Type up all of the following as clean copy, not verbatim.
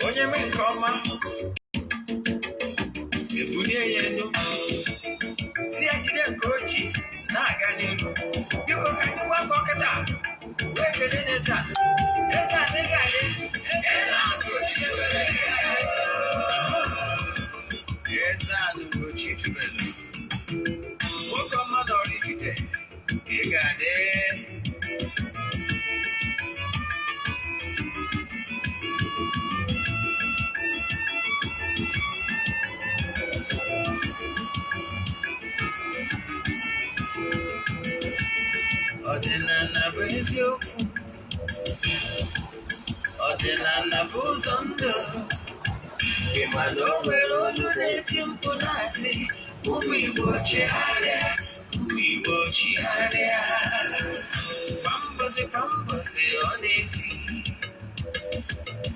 Onye mee nke ọma, ebulie ya elu, si ya jide nke o ji na-aga n'ihu. Biko, ka anyị gbakọ kịta wee kelee n'eze a. Eze a dịghị adị. Eze a Ugochi tubelu. Eze a Ugochi tubelu, nwoke ọma na Oraifite, ị ga-adị. Ọdịnala bụ eziokwu, ọdịnala bụ ụzọ ndụ. Ị ma na o nwere olu na-eti mkpu na-asị, "Ụmụ Igbo, chigharịa, ụmụ Igbo, chigharịa." Kwa mbọsị kwa mbọsị ọ na-eti,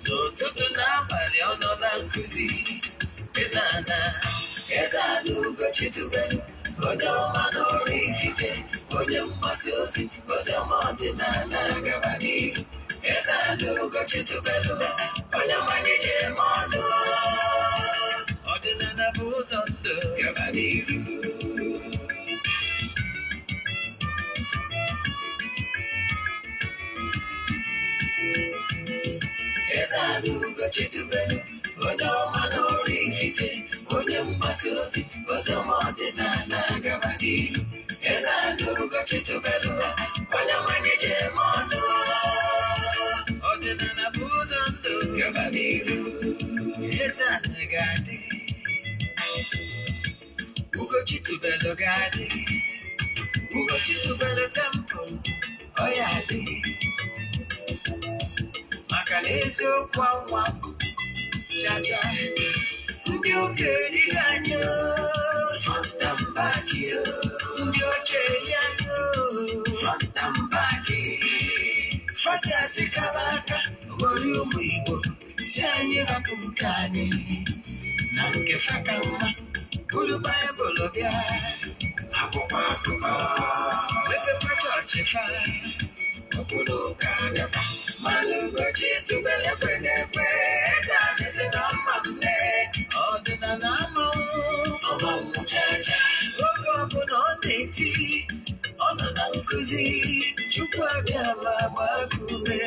n'ụtụtụ n'abalị ọ nọ na nkụzi. Eze ana, Eze ana Ugochi tubelu, onye ọma na Oraifite, onye mgbasa ozi ozi ọma ọdịnala, gaba n'ihu. Eze ana Ugochi tubelu, onye ọma anyị ji eme ọnụ. Ọdịnala bụ ụzọ ndụ, gaba n'ihu. Eze ana Ugochi tubelu, onye ọma na Oraifite, onye mgbasa ozi ozi ọma ọdịnala, gaba n'ihu. Eze ana Ugochi tubelu, onye ọma anyị ji eme ọnụ. Ọdịnala bụ ụzọ ndụ, gaba n'ihu. Eze ana ga-adị, Ugochi tubelu ga-adị, Ugochi tubelu temple ọ ya dị, maka na eziokwu anwa chacha. Ndị ụka erighị anyị front and back, ndị oche eri anyị front and back. Fajasị kara aka ghọrọ ụmụ Igbo, si anyị rapụ nke anyị na nke faka mma, buru Baịbụl bịa, akwụkwọ akụkọ, mepekwa chọọchị fa okpuru ụka bịakwa. Mana Ugochi tubelu ekweghị ekwe. Eze anyị si na mma mme ọdịnala amanwụ ọmanwụ chacha. Oge ọbụla ọ na-eti, ọ nọ na nkụzi, Chukwu abịa ma gbaa gị ume.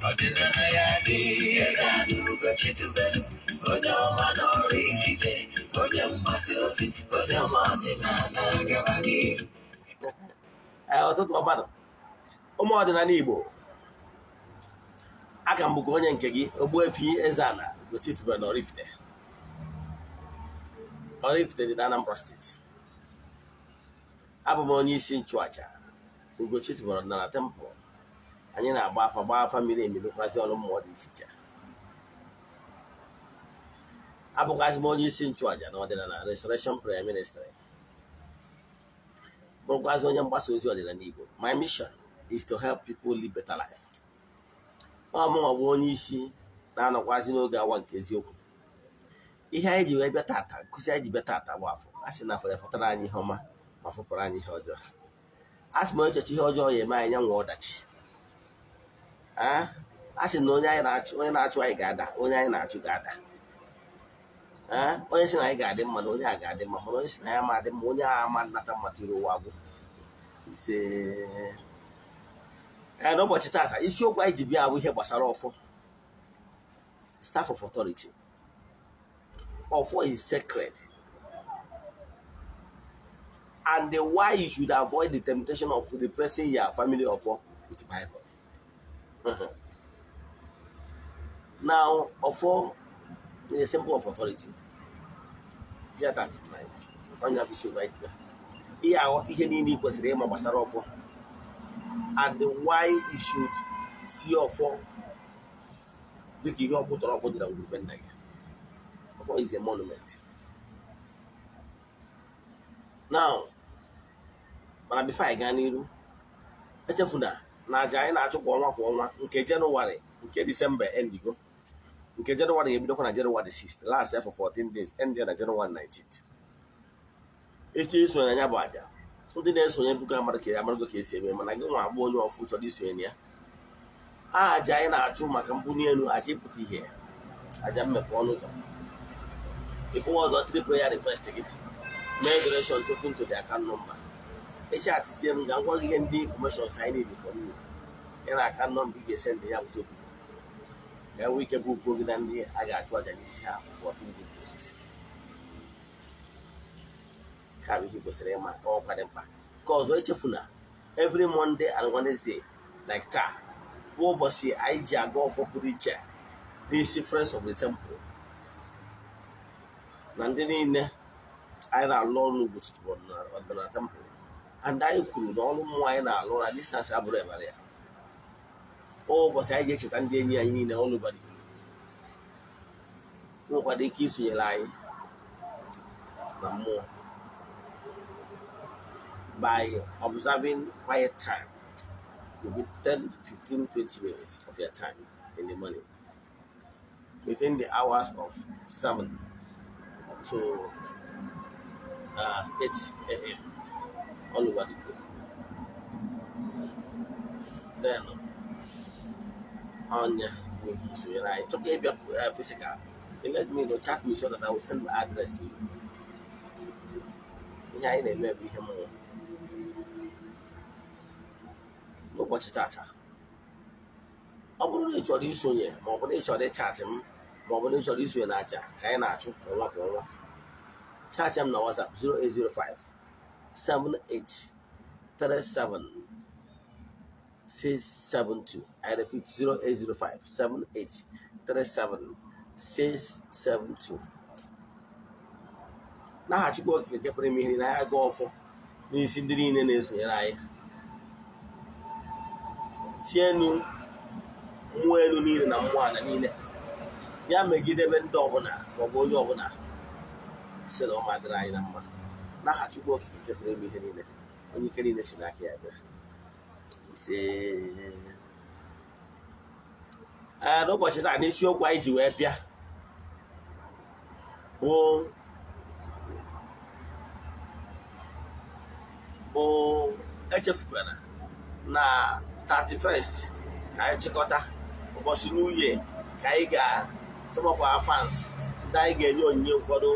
Ọdịnala ya dị. Eze anyị Ugochi tubelu, onye ọma na Oraifite, onye mgbasa ozi ozi ọma ọdịnala, gaba n'ihu. Ee, ụtụtụ ọma nụ, ụmụ ọdịnala Igbo. Aka m bụkwa onye nke gị, Ogbuefi Eze-Ana Ugochi tubelu na Oraifite. Oraifite dị na Anambra Steeti. Abụ m onye isi nchụaja Ugochi tubelu ọdịnala temple. Anyị na-agba afa, gbaa afa miri emi, rụkwazi ọrụ mmụọ dị iche iche. Abụkwazi m onye isi nchụaja na Ọdịnala Restoration Prayer Ministry, bụrụkwazi onye mgbasa ozi ọdịnala Igbo. My mission is to help people live better life. Ọ mụnwa bụ onye isi na-anọkwazi n'oge awa nke eziokwu. Ihe anyị ji wee bịa tata, nkụzi anyị ji bịa tata bụ afọ. A sị na afọ ya fụtara anyị ihe ọma ma fụpụrụ anyị ihe ọjọọ. A sị ma onye cheche ihe ọjọọ ya eme anyị, ya nwee ọdachi. A sị na onye anyị na-achụ, onye na-achụ anyị ga-ada, onye anyị na-achụ ga-ada. Onye sị na anyị ga-adị mma, na onye a ga-adị mma, mana onye sị na ya ma adị mma, onye a ama nnata mmata iru ụwa agwụ ise. Ee, n'ụbọchị tata, isiokwu anyị ji bịa bụ ihe gbasara ọfọ, staff of authority. Ọfọ is sacred and the why you should avoid the temptation of replacing your family ọfọ with Bible. Now, ọfọ is a symbol of authority. Hear that tonight. Onye bụ isiokwu anyị ji bịa. Ihe aghọta ihe niile ị kwesịrị ịma gbasara ọfọ and why you should see ọfọ dịka ihe ọkpụtọrọ ọkpụ dị na ngwurube nna gị. Ọfọ is a monument. Now, mana before anyị gaa n'iru, echefuna na aja anyị na-achụ kwa ọnwa kwa ọnwa, nke Jenụwarị, nke Disemba endigo, nke Jenụwarị ga-ebidokwa na Jenụwarị 6, last for 14 days, end ya na Jenụwarị 19. Echi isonye na ya bụ aja, ndị na-esonye bugo amara ka ya amarago ka esi eme, mana gị nwa agba onye ọfụ chọrọ isonye na ya, aja anyị na-achụ maka mbuli elu, aja ịpụta ihe. Aja mmepe ọnụ ụzọ. If forward three prayer request gị, mee donation token to the account number. Echatizie m ga ngwa gị ihe ndị information I need from you ya na account number ị ga-esend ya bụ token, ka enwee ike bụ gị na ndị a ga-achụ aja n'isi ha 14 good days. Ka bụ ihe ị kwesịrị ịma ka ọkwa dị mkpa. Nke ọzọ, echefuna, every Monday and Wednesday like taa bụ ụbọchị anyị ji aga ọfọ pụrụ iche n'isi Friends of the Temple na ndị niile anyị na-alụ ọrụ n'Ugochi Ọdịnala Temple. And anyị kwuru na ọrụ mmụọ anyị na-alụ na distance abụrụ ebara ya. Ụbọchị anyị ga-echeta ndị enyi anyị niile all over the globe nwekwara ike isonyere anyị na mmụọ by observing quiet time to be 10, 15, 20 minutes of your time in the morning between the hours of 7 to 8 a.m. all over the globe. Then, on nwere ike isonyere anyị chọkwa ịbịa physical, you let me know, chat me so that I will send my address to you. Ihe anyị na-eme bụ ihe mmụọ. N'ụbọchị tata, ọ bụrụ na ị chọrọ isonye, ma ọ bụ na ị chọrọ ịchatị m, ma ọ bụ na ị chọrọ isonye na aja ka anyị na-achụ ọnwa kwa ọnwa, chat m na WhatsApp 0805 78 37 672. I repeat, 0805 78 37 672. N'aha Chukwu Okike nke pụrụ ime ihe na ya, gaa ọfọ n'isi ndị niile na-esonyere anyị, si enu mmụọ elu niile na mmụọ ala niile ya megidebe ndị ọbụla maọbụ onye ọbụla si na ọma dịrị anyị na mma. N'aha Chukwu Okike nke pụrụ ime ihe niile, onye ike niile si n'aka ya bịa. Ise. Ee, n'ụbọchị taa, n'isiokwu anyị ji wee bịa bụ echefukwara na 31st ka anyị chịkọta ụbọchị New Year, ka anyị ga some of our fans ndị anyị ga-enye onyinye, ụfọdụ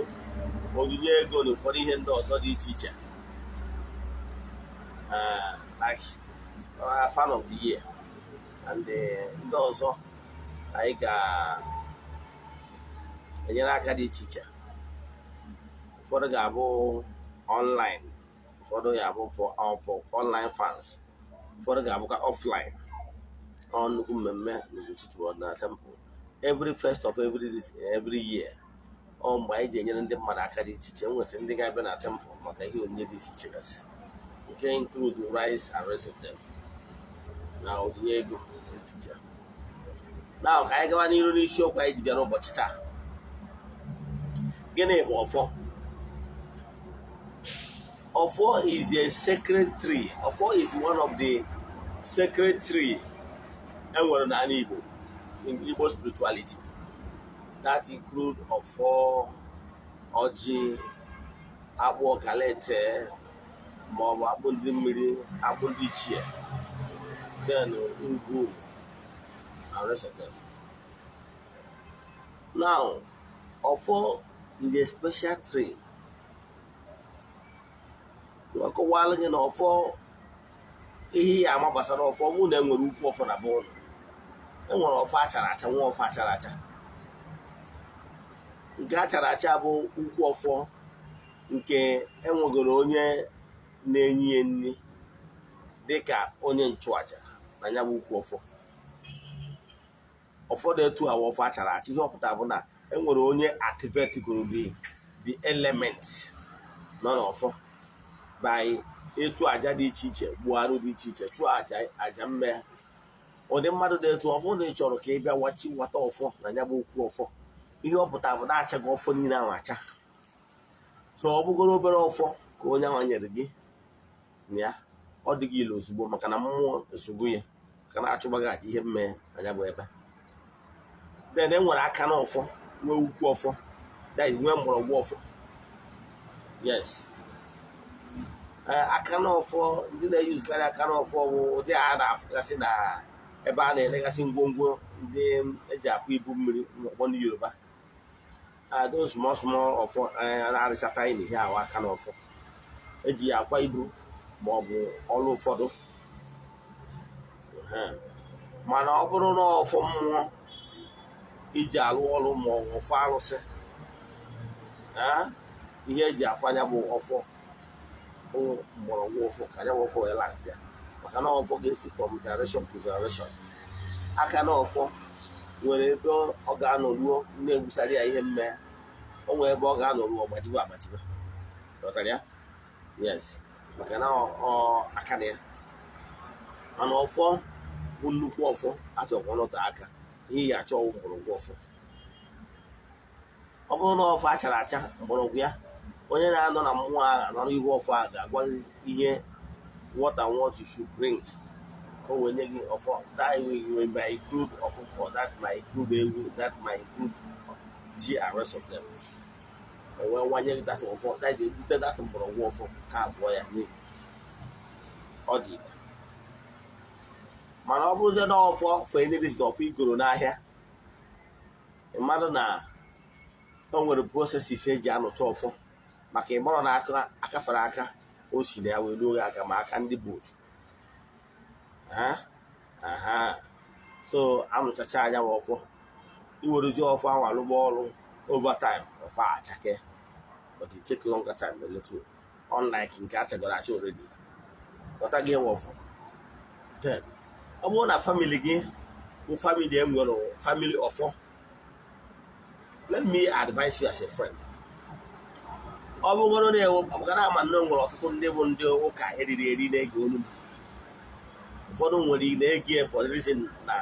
onyinye ego na ụfọdụ ihe ndị ọzọ dị iche iche, like fan of the year and ndị ọzọ anyị ga-enyere aka dị iche iche. Ụfọdụ ga-abụ online, ụfọdụ ga-abụ for online fans, ụfọdụ ga-abụkwa offline. Ọ nnukwu mmemme n'Ugochi Ọdịnala Temple every first of every year. Ọ mgbe anyị ji enyere ndị mmadụ aka dị iche iche. Nwesịrị ndị ga-abịa na temple maka ihe onyinye dị iche iche gasị, nke include rice and rest of them na onyinye ego dị iche iche. Na ka anyị gawa n'iru n'isiokwu anyị ji bịa n'ụbọchị taa. Gịnị bụ ọfọ? Ọfọ is a sacred tree. Ọfọ is one of the sacred tree enwere n'ala Igbo, in Igbo spirituality. That include ọfọ, ọjị, akpụ, ọkalete, maọbụ akpụ ndị mmiri, akpụ ndị ichie, then ugwu and rest of them. Now, ọfọ is a special tree. Ọkọwalụ gị na ọfọ, ihe ya ama gbasara ọfọ bụ na enwere ukwu ọfọ na be ụlọ, enwere ọfọ achara acha, nwa ọfọ achara acha. Nke achara acha bụ ukwu ọfọ nke enwegoro onye na-enye ya nri dịka onye nchụaja na ya bụ ukwu ọfọ. Ụfọdụ etu awa ọfọ achara acha, ihe ọpụta bụ na enwere onye activate goro the elements nọ n'ọfọ by ịchụ aja dị iche iche, gbuo anụ dị iche iche, chụọ aja, aja mme. Ụdị mmadụ dị etu, ọ bụrụ na ị chọrọ ka ị bịa wachi wata ọfọ na ya bụ okwu ọfọ, ihe ọ pụtara bụ na achaghị ọfọ niile ahụ acha. So ọ bụgoro obere ọfọ ka onye ahụ nyere gị na ya, ọ dịghị ile ozugbo, maka na mmụọ esogbu ya, maka na achụbaghị aja ihe mme na ya bụ ebe. Then e nwere aka n'ọfọ, nwee ukwu ọfọ, that is, nwee mgbọrọgwụ ọfọ. Yes. Ee, aka n'ọfọ, ndị na-eyuzukarị aka n'ọfọ bụ ụdị a na-afụgasị na ebe a na-elegasị ngwongwo. Ndị eji akwa ibu mmiri ọkpọ ndị Yoruba, those small small ọfọ na-arịchata anyị n'ihe ahụ aka na ọfọ eji akwa ibu ma ọ bụ ọrụ ụfọdụ. Mana ọ bụrụ na ọfọ mmụọ iji alụ ọrụ ma ọ bụ ọfọ arụsị, ihe eji akwanya bụ ọfọ bụ mgbọrọgwụ ọfọ, ka anya bụ ọfọ wee last ya, maka na ọfọ ga-esi from generation to generation. Aka na ọfọ nwere ebe ọ ga-anọ ruo na-egbusara ya ihe mme, o nwere ebe ọ ga-anọ ruo ọgbajibe agbajibe. Ghọtara ya? Yes, maka na ọ aka na ya. Mana ọfọ bụ nnukwu ọfọ achọkwa ọnọte aka, ihe ya achọ mgbọrọgwụ ọfọ. Ọ bụrụ na ọfọ achara acha, mgbọrọgwụ ya, onye na-anọ na mmụọ ahụ nọ n'ihu ọfọ ahụ ga-agwa gị ihe, what and what you should bring, o wee nye gị ọfọ. That will may include ọkụkọ, that might include ewu, that might include ji and rest of them. O wee nwanye gị that ọfọ, that ga-ebute that mgbọrọgwụ ọfọ ka abụọ ya nye ọ dị ire. Mana ọ bụrụzie na ọfọ for any reason, ọfọ igoro n'ahịa mmadụ, na o nwere processes eji anụcha ọfọ, maka ịmarọ na aka akafere aka o si na ya wee ruo gị aka, ma aka ndị bụ otu aha. So anụchacha anya ma ọfọ, iwerezi ọfọ ahụ alụgba ọrụ, over time ọfọ achake, but it take longer time a little, unlike nke achagoro acha already. Ghọta gị enwe ọfọ. Then ọ bụrụ na family gị bụ family enwere family ọfọ, let me advise you as a friend. Ọ bụgoro na ewu maka na ama nne nwere ọtụtụ ndị bụ ndị ụka eriri eri na-ege olu m. Ụfọdụ nwere na-ege for the reason na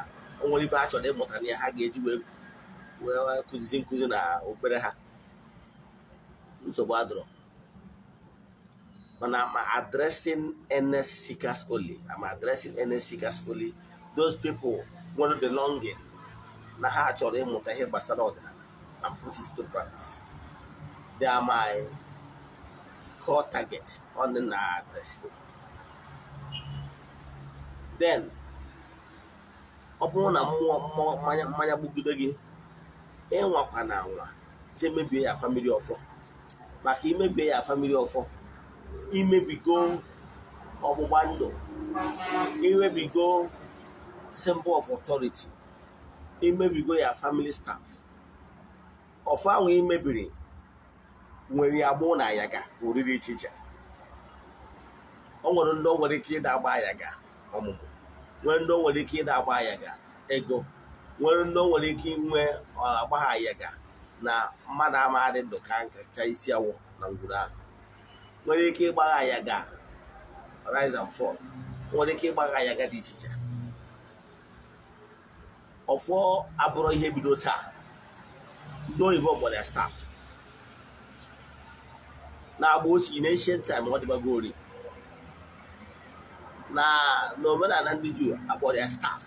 o nwere ife ha chọrọ ịmụta na ya ha ga-eji wee kụzizi nkụzi na okpere ha. Nsogbu adọrọ, mana I'm addressing earnest seekers only. I'm addressing earnest seekers only, those people nwere the longing na ha chọrọ ịmụta ihe gbasara ọdịnala and put it to practice. They are my core target on the na address to. Then ọ bụrụ na mmụọ mmanya gbugide gị, ịnwakwa na anwa jee mebie ya family ọfọ, maka imebie ya family ọfọ, imebigo ọgbụgba ndụ, imebigo symbol of authority, imebigo ya family staff. Ọfọ ahụ imebiri nwere agbụ na ayaga oriri iche iche. O nwere ndị o nwere ike ịda agba ayaga ọmụmụ, nwere ndị o nwere ike ịda agba ayaga ego, nwere ndị o nwere ike inwe agba ha ayaga na mmadụ ama adị ndụ ka nkacha isi awọ na ngwuru ahụ, nwere ike ịgbagha ayaga rise and fall, nwere ike ịgbagha ayaga dị iche iche. Ọfọ abụrụ ihe bido taa. Ndị oyibo kpọrọ ya staff. Na-agba ochie, in ancient time, ọ dịbagori na n'omenala ndị Juu, akpọrọ ya staff.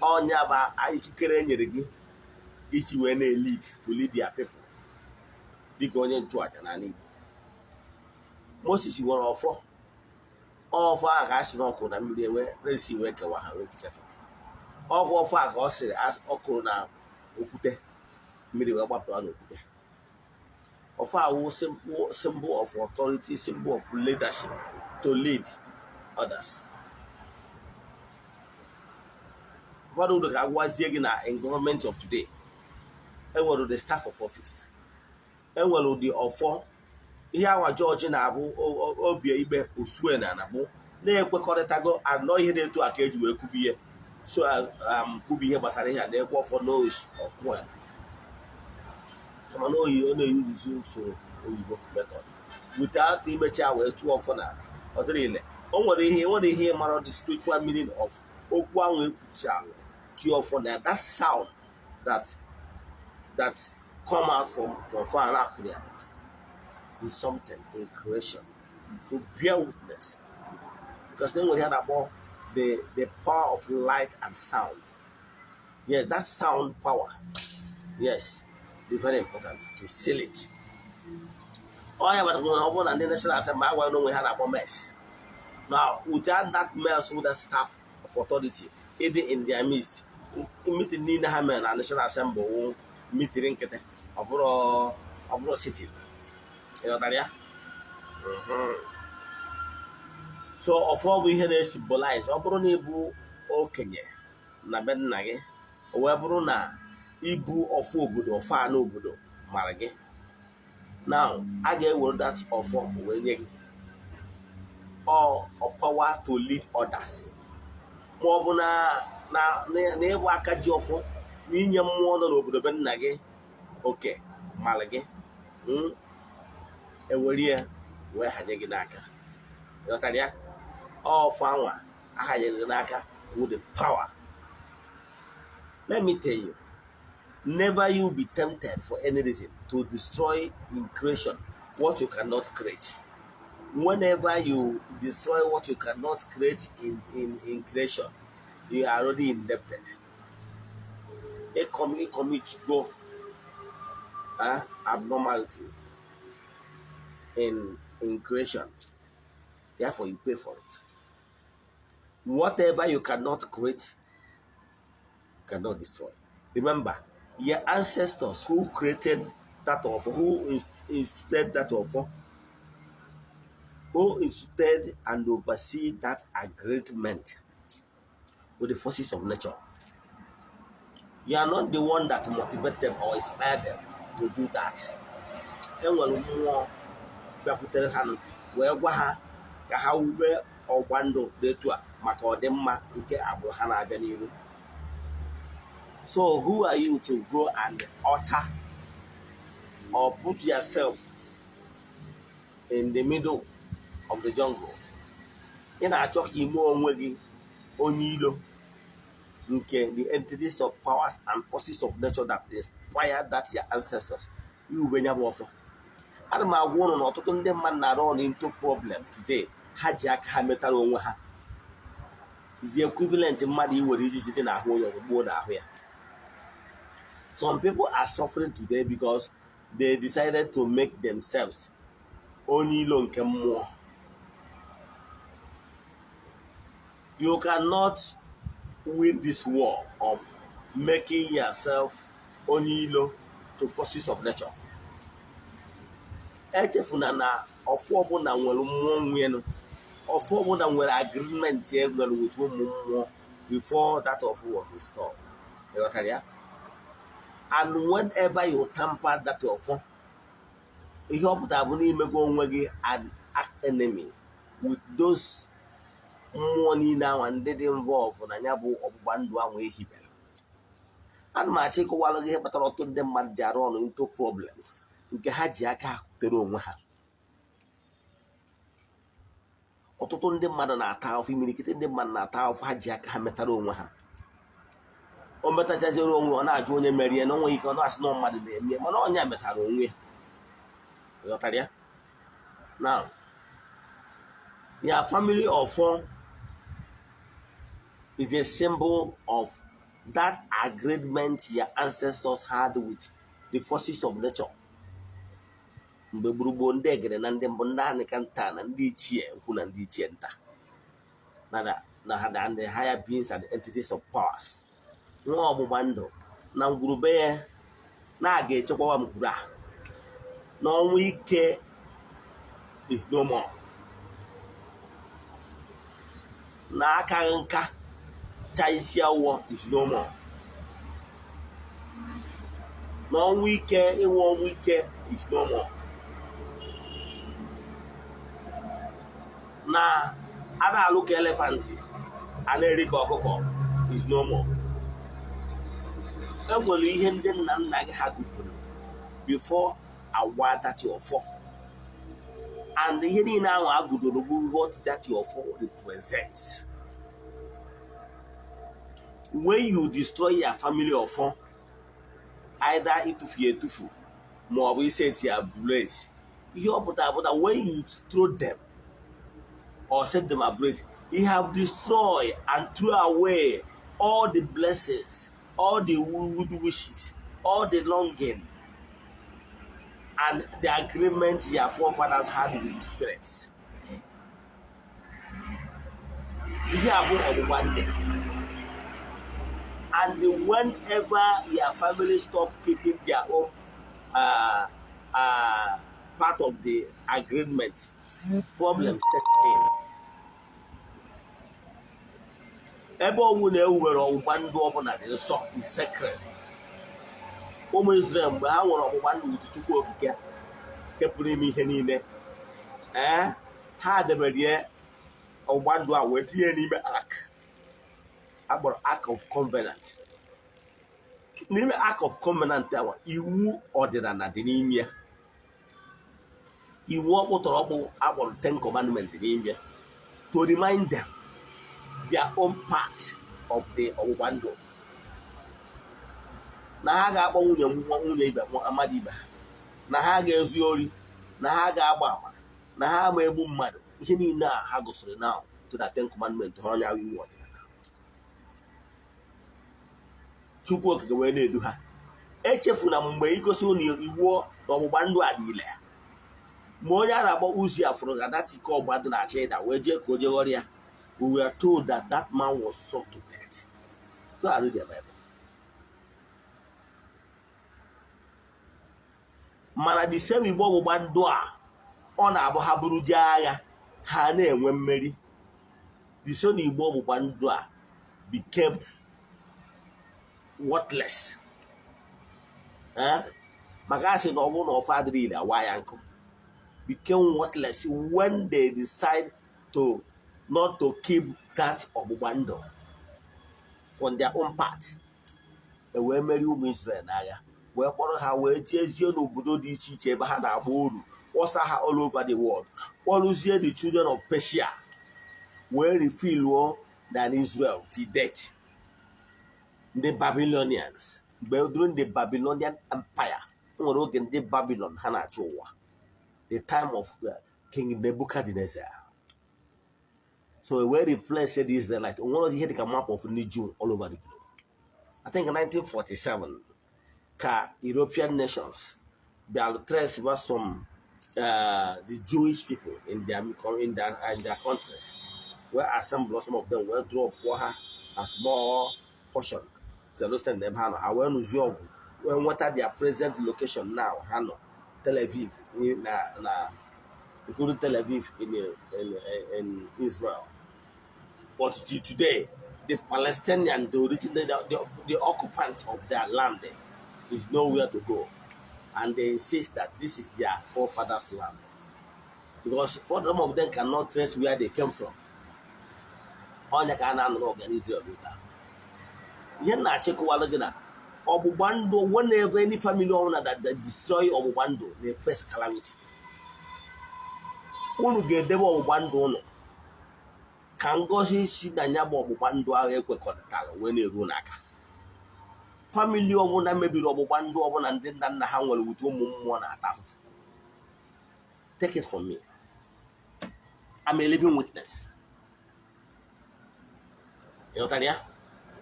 Ọnya bụ ikikere e nyere gị iji wee na-elead, to lead their people, dịka onye nchụaja n'ala Igbo. Moses nwere ọfọ. Ọfọ ahụ ka a sị n'ọkụ na mmiri ewe resi wee kewa ha wee kichefa. Ọgwụ ọfọ a ka ọ sịrị ọkụrụ na okwute, mmiri wee gbapụta n'okwute. Ọfọ awụ symbol of authority, symbol of leadership, to lead others. Ụfọdụ ụdọ ka agwazie gị na in government of today, enwere the staff of office, enwere ụdị ọfọ ihe anwa jọji na-abụ obi ikpe osue na anabụ na-ekwekọrịtago anọ ihe na-etu a ka eji wee kubi ihe. So kwubi ihe gbasara ihe a na-ekwe ọfọ n'oshi ọkụ ala, kama na oyi ọ na-eyuzuzi usoro oyibo method without imecha wee tụọ ọfọ na ọ dịrị ile. O nwere ihe mara the spiritual meaning of okwu ahụ ekwuchalụ tụọ ọfọ na that sound that come out from ọfọ a na-akwụrụ ya is something in creation to bear witness, because then we had about the power of light and sound. Yes, that sound power, yes, is very important to seal it. Ọ ya batara na ọ bụrụ na ndị National Assembly agwara n'onwe ha na-akpọ mess now, without that mess, with that staff of of authority ịdị in their midst. Meeting niile ha mere na National Assembly wụ meeting nkịtị, ọ bụrụ sitting. Ịghọtara ya? So ọfọ bụ ihe na-esymbolize, ọ bụrụ na ịbụ okenye na be nna gị, o wee bụrụ na ibu ọfọ obodo, ọfọ anụ obodo mara gị, now a ga-ewere that ọfọ wee nye gị ọ power to lead others, ma ọ bụ na ịbụ aka ji ọfọ na inye mmụọ nọ n'obodo be nna gị oke mara gị, ewere ya wee hanye gị n'aka. Ịghọtara ya? Ọfọ anwa ahanyere gị n'aka with the power. Let me tell you, never you be tempted for any reason to destroy in creation what you cannot create. Whenever you destroy what you cannot create in creation, you are already indebted. A commit go abnormality in creation. Therefore, you pay for it. Whatever you cannot create, cannot destroy. Remember, your ancestors who created that offer, who instituted that offer, who instituted and oversee that agreement with the forces of nature. You are not the one that motivate them or inspire them to do that. Enwere mmụọ bịakwutere ha nụ wee gwa ha ka ha wube ọgba ndụ dị etu a maka ọdịmma nke agbụrụ ha na-abịa n'iru. So who are you to go and alter or put yourself in the middle of the jungle? Ị na-achọ ka ime onwe gị onye ilo nke the entities of powers and forces of nature that inspired that your ancestors iwube ya bụ ọfọ. Ana m agwa ụnụ na ọtụtụ ndị mmadụ na-arụ ọrụ into problem today, ha ji aka ha metara onwe ha, is the equivalent mmadụ iwere ijiji dị n'ahụ onye ọzọ gbuo n'ahụ ya. Some people are suffering today because they decided to make themselves onye ilo nke mmụọ. You cannot win this war of making yourself onye ilo to forces of nature. Echefuna na ọfọ ọbụla nwere mmụọ nwenụ, ọfọ ọbụla nwere agreement e nwere with ụmụ mmụọ before that ọfọ was installed. Ịghọtara ya? And whenever you tamper that ọfọ, ihe ọ pụtara bụ n'imego onwe gị an enemy with those mmụọ niile ahụ ndị dị involved na ya bụ ọgbụgba ndụ ahụ ehibere. Ana m achọ ịkọwalụ gị ihe kpatara ọtụtụ ndị mmadụ ji arụ ọrụ into problems nke ha ji aka ha kutere onwe ha. Ọtụtụ ndị mmadụ na-ata ahụhụ, imirikiti ndị mmadụ na-ata ahụhụ ha ji aka ha metara onwe ha. O metachaziere onwe, ọ na-ajụ onye merie na onwe ike, ọ na-asị na mmadụ na-eme, mana ọnya metara onwe ya. Ghọtara ya? Now, your family ọfọ is a symbol of that agreement your ancestors had with the forces of nature mgbe gburugburu, ndị egede na ndị mbụ, ndị anịka nta na ndị ichie ukwu na ndị ichie nta, na ha na the higher beings and entities of powers, nwa ọgbụgba ndụ na ngwurube ya na-aga echekwawa ngwuru a na ọnwụ ike is no more, na aka nka cha isi awọ is no more, na ọnwụ ike, ịnwe ọnwụ ike is no more, na a na-alụ ka elephant a na-eri ka ọkụkọ is no more. E nwere ihe ndị nna nna gị ha gụpụrụ before awa that ọfọ, and ihe niile ahụ agụdoro bụ what that ọfọ represents. When you destroy your family ọfọ, either ịtụfu ya etufu ma ọ bụ iset ya ablaze, ihe ọ pụtara bụ na when you throw them or set them ablaze, you have destroyed and threw away all the blessings, all the good wishes, all the longing, and the agreement your forefathers had with the spirits. Ihe a bụ ọgbụgba ndụ. And whenever your family stop keeping their own part of the agreement, problem sets in. Ebe ọnwụ na-ewuwere ọgbụgba ndụ ọbụla dị nsọ is sacred. Ụmụ Israel, mgbe ha nwere ọgbụgba ndụ with Chukwu Okike nke pụrụ ime ihe niile, ee, ha debere ọgbụgba ndụ a wee tinye n'ime ark akpọrọ Ark of Covenant. N'ime Ark of Covenant ahụ, iwu ọdịnala dị n'ime ya, iwu ọkpụtọrọkpụ akpọrọ Ten Commandment dị n'ime ya, to remind them their own part of the ọgbụgba ndụ, na ha ga-akpọ nwunye nwunye ibe mmadụ ibe ha, na ha ga-ezu ori, na ha ga-agba ama, na ha ma egbu mmadụ. Ihe niile a ha gụsịrị now to the Ten Commandment ha, ọnya iwu ọdịnala. Chukwu Okike wee na-edu ha. Echefuna mgbe igosi unu iwu na ọgbụgba ndụ a niile, ma onye a na-akpọ Uzi afụrụ ga that ike ọgba ndụ na-achọ ịda, wee jee ka o jee ghọrọ ya. We were told that that man was sought to death. Go and read the Bible. Mana the same igbe ọgbụgba ndụ a, ọ na-abụ ha buru jee agha, ha na-enwe mmeri. The same igbe ọgbụgba ndụ a became worthless, maka a sị na ọ bụrụ na ọfọ adịrị ile, awa ya nkụ, became worthless when they decide to not to keep that ọgbụgba ndụ for their own part. E wee merie ụmụ Israel n'agha, wee kpọrọ ha wee jezie n'obodo dị iche iche ebe ha na-agba oru, kpọsa ha all over the world, kpọrụzie the children of Persia wee refiluo na Israel till death. Ndị Babylonians, mgbe during the Babylonian Empire, nwere oge ndị Babylon ha na-achị ụwa, the time of King Nebuchadnezzar. So we wee replace the Israelite. Onwere ozi ihe dịka map of ndị Jew all over the globe. I think in 1947 ka European nations bịara trace some the Jewish people in their countries, wee assemble some of them, wee drop ha a small portion Jerusalem ebe ha nọ. Ha wee nụzie ọgwụ, wee nweta their present location now. Ha nọ Tel Aviv na including Tel Aviv in Israel. But till today, the Palestinian, the original, the occupant of their land is nowhere to go. And they insist that this is their forefathers' land. Because for some of them cannot trace where they came from. Onye ka a na-anụrụ ọgụ n'Israel taa. Ihe m na-achịkọwalụ gị na ọgbụgba ndụ, whenever any family ọbụla that destroy ọgbụgba ndụ na face calamity. Unu ga-edebe ọgbụgba ndụ unu ka ngọzi si na ya bụ ọgbụgba ndụ ahụ ekwekọrịtara wee na-eru n'aka. Family ọbụla mebiri ọgbụgba ndụ ọbụla ndị nna nna ha nwere wute ụmụ mmụọ na-ata afụfụ. Take it from me, I'm a living witness. Ịghọtara ya?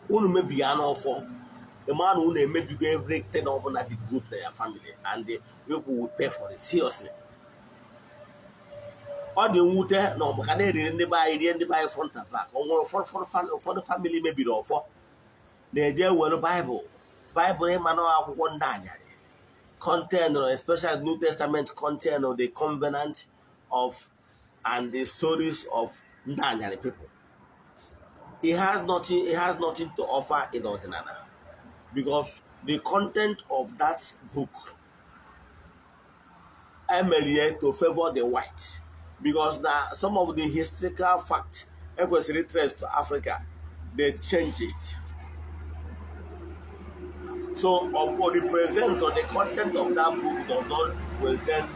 Unu mebiri anụ ọfọ, ịma na unu emebigo everything ọbụla dị good na ya family, and the people will pay for it seriously. Ọ dị mwute na ọ maka na-eriri ndị be anyị, rie ndị be anyị front and back. Ọ nwere ụfọdụ family mebiri ọfọ na-eje were Baịbụl. Baịbụl, ịma na akwụkwọ ndị anyarị contain, especially New Testament, contain the covenant of and the stories of ndị anyarị people. It has nothing to offer in ọdịnala, because the content of that book emerie to favor the white, because na some of the historical facts ekwesịrị trace to Africa, they change it. So or represent, or the content of that book does not represent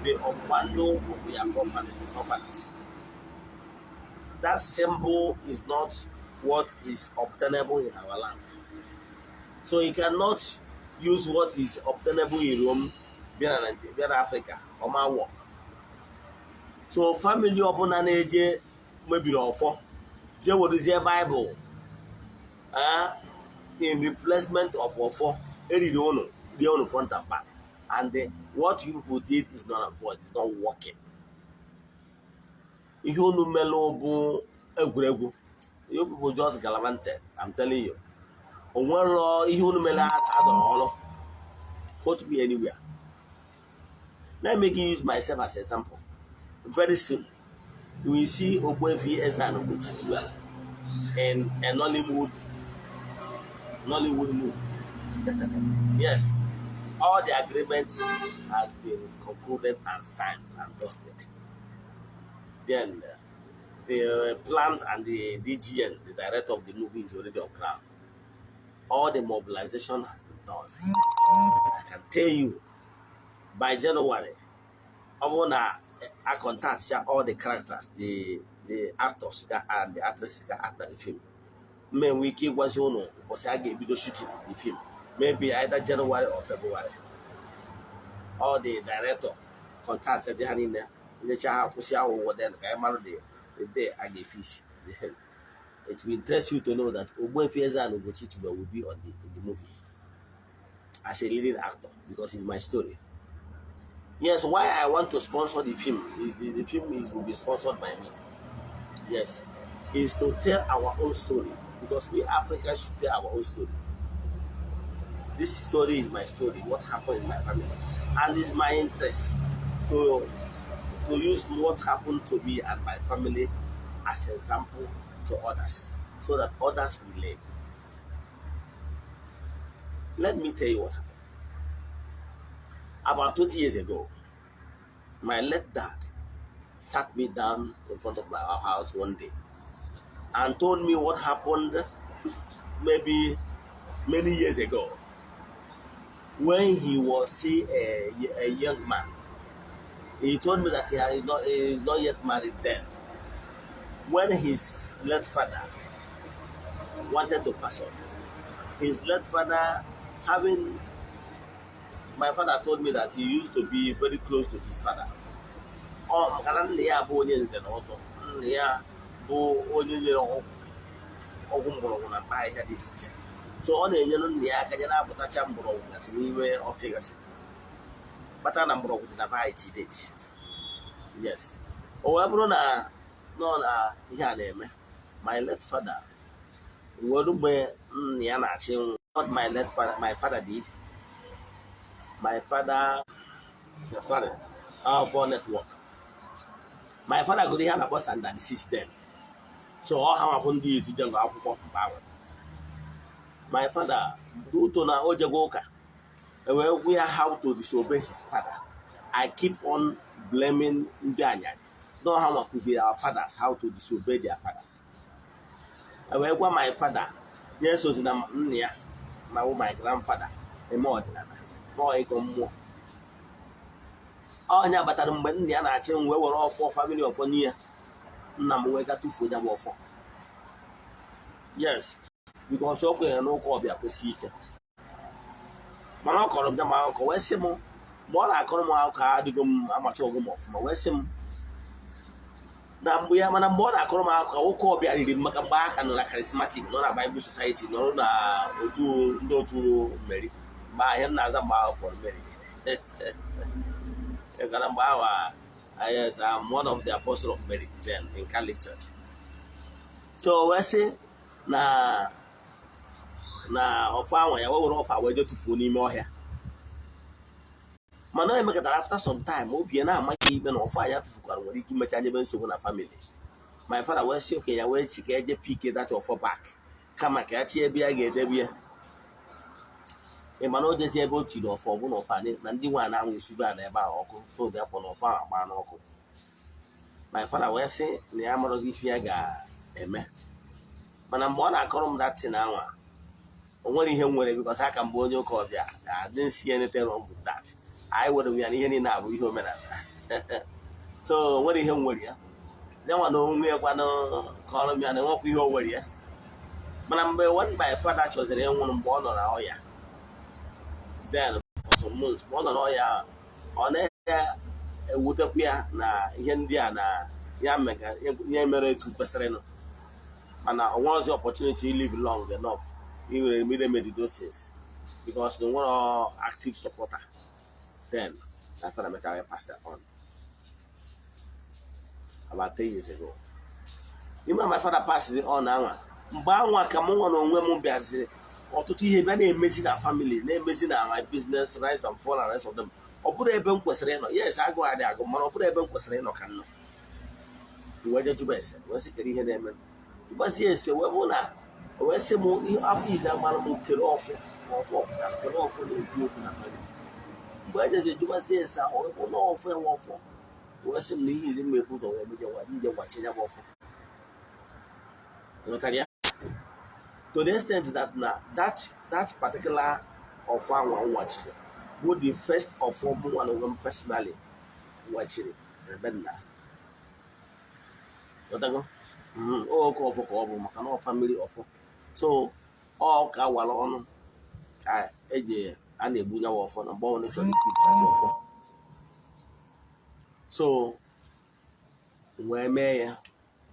the ọgbụgba of your forefathers. That symbol is not what is obtainable in our land. So you cannot use what is obtainable in Rome bịa na Nigeria, bịa na Africa, ọma work. So family ọbụla na-eje mebiri ọfọ jee werezie Bible in replacement of ọfọ, eriri unu, rie unu front and back. And what you people did is not void, it's not working. Ihe unu melụ bụ egwuregwu. You people just gallivanted, I'm telling you. O nwere ihe unu mere adọrọ ọrụ. Quote me anywhere. Let me use myself as example. Very soon you will see Ogbuefi Eze-Ana Ugochi Tubelu in a Nollywood movie. Yes, all the agreements has been concluded and signed and dusted. Then the plans and the DGN, the director of the movie, is already on ground. All the mobilization has been done. I can tell you, by January, I wanna I contact all the characters, the actors and the actresses that act in the film. May we keep ịgwazi unu ụbọchị a ga-ebido shooting the film, maybe either January or February. All the director contact dị ha niile nyecha ha kwụsị akwụkwọ, then ka anyị mara the day a ga-efisi the film. It will interest you to know that Ogbuefi Eze-Ana Ugochi Tubelu will be on the in the movie as a leading actor, because it's my story. Yes, why I want to sponsor the film is the film is will be sponsored by me. Yes, is to tell our own story, because we Africans should tell our own story. This story is my story, what happened in my family, and it's my interest to use what happened to me and my family as example to others, so that others will learn. Let me tell you what happened. About 20 years ago, my late dad sat me down in front of my house one day and told me what happened maybe many years ago when he was still a young man. He told me that he is not yet married then. When his late father wanted to pass on, his late father having my father told me that he used to be very close to his father. Ọ maka na nna ya bụ onye nze na ọzọ, nna ya bụ onye nyere ọgwụ ọgwụ mgbọrọgwụ na mkpa ahịhịa dị iche iche, so ọ na-enyere nna ya aka ya na-apụtacha mgbọrọgwụ gasị n'ime ọfịa gasị kpatara na mgbọrọgwụ dị na be anyị till date. Yes, o wee bụrụ na nọ na ihe a na-eme, my late father were mgbe nna ya na-achị nwụ. What my late father, my father did, my father, sorry, poor network, my father gụrụ ihe a na-akpọ standard system, so ọ ha nwapụ ndị etijego akwụkwọ mgbe ahụ. My father uto na o jego ụka ewee gwa ya how to disobey his father. I keep on blaming ndị anyarị no ha nwa kụziri our fathers how to disobey their fathers. Ewee gwa my father nye sozi na nna ya na wụ my grandfather eme ọdịnala nọọ ịgọ mmụọ. Ọnya batara mgbe nna ya na-achị m wee were ọfọ family, ọfọ nye ya, nna m wee ga tụfuo ya bụ ọfọ. Yes, because o kwenyere n'ụka ọbịa kwesị ike, mana ọ kọrọ m ya ma akụkọ wee sị m, mgbe ọ na-akọrọ m akụkọ, adịgo m amacha ọgụ m ọfụma, wee sị m na mgbe ya, mana mgbe ọ na-akọrọ m akụkọ, ụka ọbịa riri m, maka mgbe aka nọ na charismatic, nọ na Bible Society, nọrọ na otu ndị otu Mary mgbe ahịa m na-aza mgbe ahụ fọrọ Mary gara mgbe ahụ. Yes, I'm one of the apostles of Mary then in Catholic Church. So wee sị na ọfọ ahụ ya wee were ọfọ a wee jee tụfuo n'ime ọhịa, mana o emekọtara after some time obi ya na-amaghị ikpe na ọfọ a ya tụfukwara nwere ike imecha nyebe nsogbu na family. My father wee sị okenye ya wee si ka eje pick that ọfọ back, kama ka ya chi ebe ya ga-edebe ya. Ị ma na o jezi ebe o tiri ọfọ, ọ bụ na ọfọ a na ndị nwe na-anwụ esigo a na ebe ahụ ọkụ, so dị afọ na ọfọ ahụ agba n'ọkụ. My father wee sị na ya amarozi ife ya ga-eme, mana mgbe ọ na-akọrọ m datin anwa, o nwere ihe m nwere, because aka m bụ onye ụka ọbịa, I didn't see anything wrong with that. Anyị were ya na ihe niile abụ ihe omenala, so o nwere ihe m nwere ya ya nwa na onwe ya kwanụ kọrọ m ya na enwekwa ihe o nwere ya. Mana mgbe when my father chọziri ịnwụrụ, mgbe ọ nọ na ọya then for some months, mgbe ọ nọ n'ọya, ọ na-ewutekwa ya na ihe ndị a na ya mega ihe mere etu kwesịrịnụ, mana o nweghịzi opportunity live long enough iwere remedy those things, because no nwere active supporter. Then my father mechara pass on about 10 years ago. Ime my father passed on anwa, mgbe anwa ka mụ nwa na onwe m bịaziri Ọtụtụ ihe bịa na-emezi na family, na-emezi na my business, rise and fall and rest of them. Ọ bụrụ ebe m kwesịrị ịnọ, yes, agụ adị agụ, mana ọ bụrụ ebe m kwesịrị ịnọ ka m nọ. Wee je jụba ese, wee sị, kedu ihe na-eme? Jụbazie ese, wee bụ na wee sị m ihe afọ izi agbara m kere ọfụ ma ọfụ ọpụtara kere ọfụ na-ekwu okwu na family. Mgbe ejeje jụbazie ese ahụ, wee bụ na ọfụ enwe ọfụ, wee sị m na ihe izi m ekwu ụzọ wee meje nje gwachi ya bụ ọfụ. Ghọtara ya? To the extent that na that particular ọfọ anwa m wachiri bụ the first ọfọ mụnwa na onwe m personally wachiri na be nna. Ghọtago? Oke ọfọ ka ọ bụ, maka na ọ family ọfọ. So ọ ka awara ọnụ ka eji a na-egbu nyawa ọfọ na mgbe ọbụla chọrọ ikwu ọfọ. So wee mee ya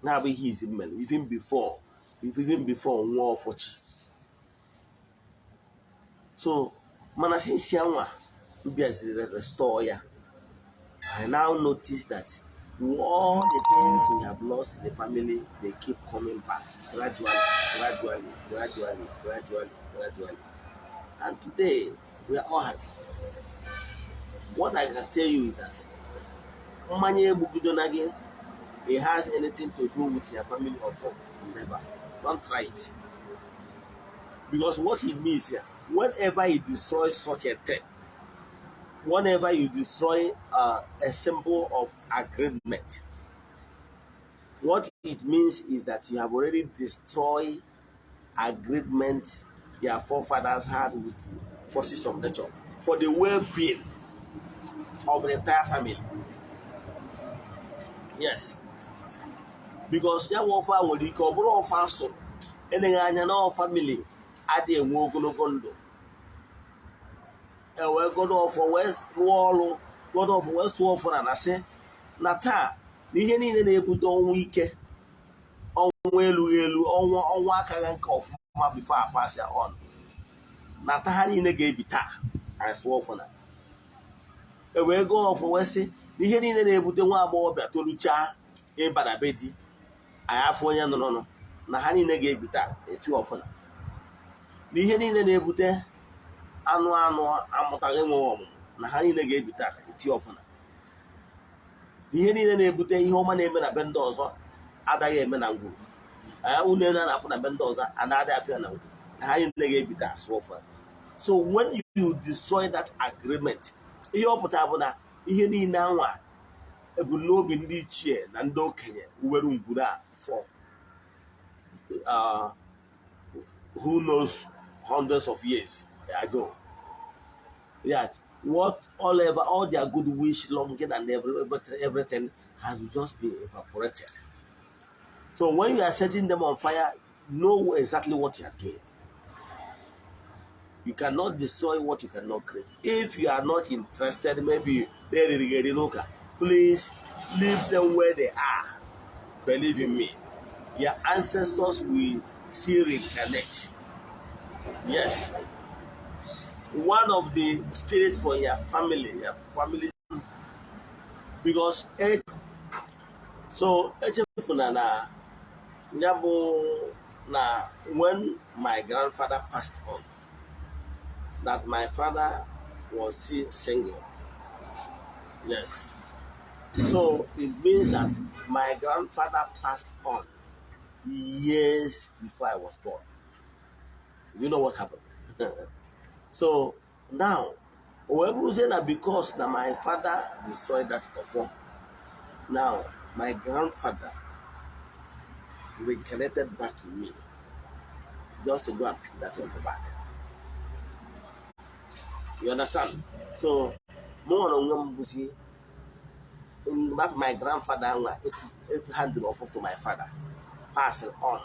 na-abụ ihe izi m mere even before nwa ọfọchi. So mana since ya nwa m bịaziri restore ya, I now notice that all the things we have lost in the family, they keep coming back gradually, gradually, gradually, gradually, gradually, and today we are all happy. What I can tell you is that mmanya egbugido na gị, it has anything to do with your family or folk? Never. Don't try it, because what it means here, whenever you destroy such a thing, whenever you destroy a symbol of agreement, what it means is that you have already destroyed agreement your forefathers had with the forces of nature for the well-being of the entire family. Yes, because ya nwe ọfọ a nwere ike ọ bụrụ ọfọ asụrụ eleghị anya na family adịghị enwe ogologo ndụ, e wee godo ọfọ wee rụọ ọrụ, godo ọfọ wee sụọ ọfọ na na sị na taa na ihe niile na-ebute ọnwụ ike, ọnwụ elughị elu, ọnwụ ọnwụ akaghị nka ọfụma before a pass ya on, na taa ha niile ga-ebi taa. Anyị sụọ ọfọ na e wee gọọ ọfọ wee sị na ihe niile na-ebute nwa agbọghọbịa toluchaa ịba na be di, anyị afọ onye nụrụnụ, na ha niile ga-ebi taa, etu ọfọ na ihe niile na-ebute anụ anụ amụtaghị enweghị ọmụmụ, na ha niile ga-ebi taa, eti ọfọ na ihe niile na-ebute ihe ọma na-eme na be ndị ọzọ adaghị eme na ngwuru unu elu a na-afụ na be ndị ọzọ anaghị afịa na ngwuru, na ha niile ga-ebi taa, asụ ọfọ. So when you destroy that agreement, ihe ọ pụtara bụ na ihe niile anwa ebumnobi ndị ichie na ndị okenye were ngwuru a for who knows hundreds of years ago, that what all ever all their good wish, longing and everything has just been evaporated. So when you are setting them on fire, know exactly what you are doing. You cannot destroy what you cannot create. If you are not interested, maybe please leave them where they are. Believe in me, your ancestors will still reincarnate. Yes, one of the spirits for your family, because so echefuna na ya bụ na when my grandfather passed on, that my father was still single. Yes, so it means that my grandfather passed on years before I was born. You know what happened? So now, o wee bụrụzie na because na my father destroyed that ọfọ, now my grandfather reincarnated back in me just to go and pick that ọfọ back. You understand? So mụ nwere onwe m bụzi that my grandfather nwa etu handed ọfọ to my father, pass it on.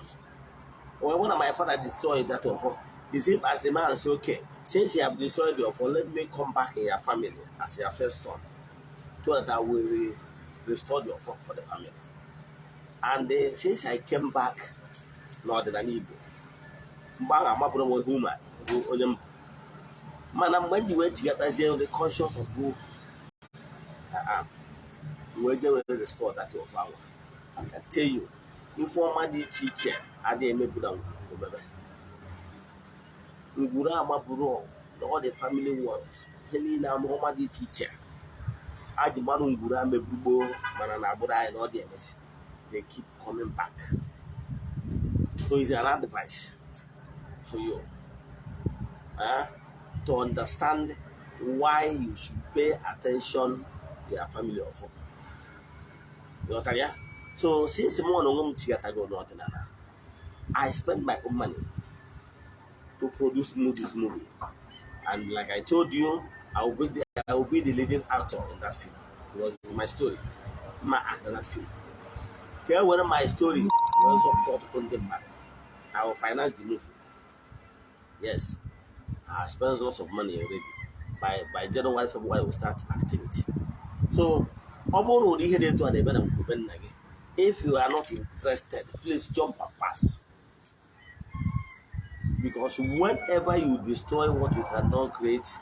When my father destroyed that ọfọ, is if as the man say, "Okay, since you have destroyed the ọfọ, let me come back in your family as your first son so that I will restore the ọfọ for the family." And since I came back n'ọdịnala Igbo, mgbe ahụ amabụrụ m human bụ onye m, mana mgbe m ji wee chigatazie the conscious of who I am, wee je wee restore that ọfọ ahụ, I can tell you, ife ọma dị iche iche adịghị emebi na omebe. Ngwuru amaburu all the family ones, ihe niile anụ ọma dị iche iche aji mmadụ ngwuru a meburu gboo, mana na agbụrụ anyị na ọ dị emezi, they keep coming back. So it's an advice to you to understand why you should pay attention to your family ọfọ. Ịghọtara ya? So since mụ na onwe m chigatago n'ọdịnala, I spend my own money to produce this movie, and like I told you, I will be the leading actor in that film because it's my story. Ma act in that film ka e were my story wee zọpụta ọtụtụ ndị mmadụ. I will finance the movie. Yes, I spent lots of money already. By January, February, we start activity. So ọ bụrụ na ụdị ihe dị etu a na-eme na ngwuru nna gị, if you are not interested, please jump and pass, because whenever you destroy what you cannot create,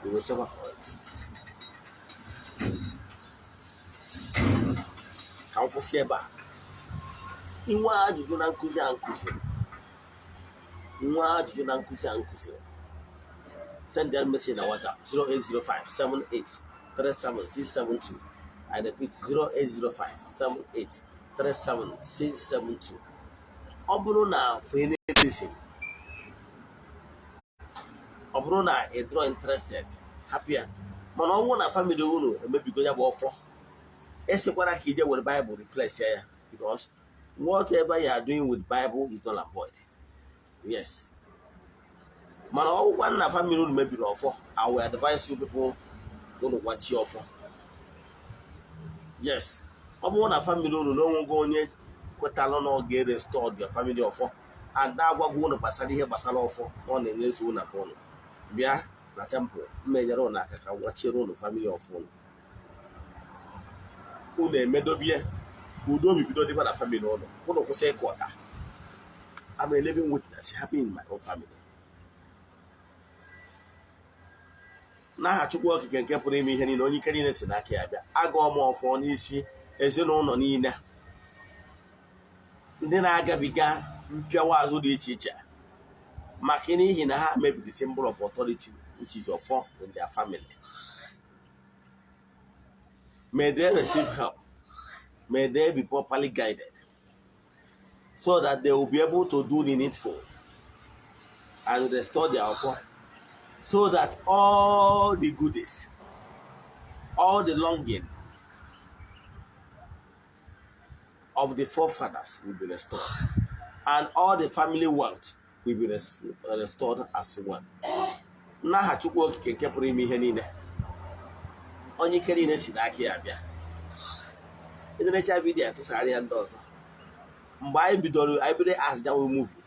you will suffer for it. Ka m kwụsị ebe a. Inwe ajụjụ na nkụzi a nkụziri, nwa ajụjụ na nkụzi a nkụziri, send them message na WhatsApp 0805 78 37672. I repeat, 0805 78 37672. Ọ bụrụ na for any reason, ọ bụrụ na ị dịrọ interested, hapụ ya. Mana ọ bụrụ na family unu emebigo ya bụ ọfọ, esikwara ka ije were Bible replace ya, because whatever you are doing with Bible is null and void. Yes, mana ọ bụkwa na family unu mebiri ọfọ, I will advise you people, unu gwachie ọfọ. Yes, ọ bụrụ na family unu na onwego onye kwetalụ na ọ ga-erestore your family ọfọ and na-agwagwa unu gbasara ihe gbasara ọfọ na ọ na-enye nsogbu na be unu, bịa na temple, mma enyere unu aka ka gwachiere unu family ọfọ unu, unu emedobie ka udo obi bido dịba na family unu, unu kwụsị ịkụ ọta. I'm a living witness happening in my own family. N'aha Chukwu Okike nke pụrụ ime ihe niile, onye ike niile si n'aka ya bịa, agụọ m ọfọ n'isi ezinụlọ niile ndị na-agabiga mpịawa azụ dị iche iche, maka n'ihi na ha mebiri symbol of authority, which is ọfọ in their family. May they receive help. May they be properly guided so that they will be able to do the needful and restore their ọfọ, so that all the goodies, all the longing of the forefathers will be restored, and all the family wealth will be restored as well. N'aha Chukwu Okike nke pụrụ ime ihe niile, onye ike niile si n'aka ya bịa. Ịnenecha video, tụsara ya ndị ọzọ. Mgbe anyị bidoro, anyị bido atịchawo movie.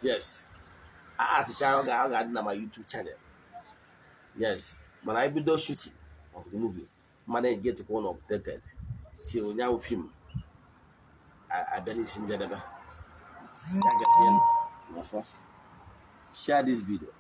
Yes, a atịchara, ọ ga-adị na my YouTube channel. Yes, mana anyị bido shooting of the movie, mana get one updated till ụnyaahụ film abịa n'isi njedebe. Ya gazie n'ọfọ. Share this video.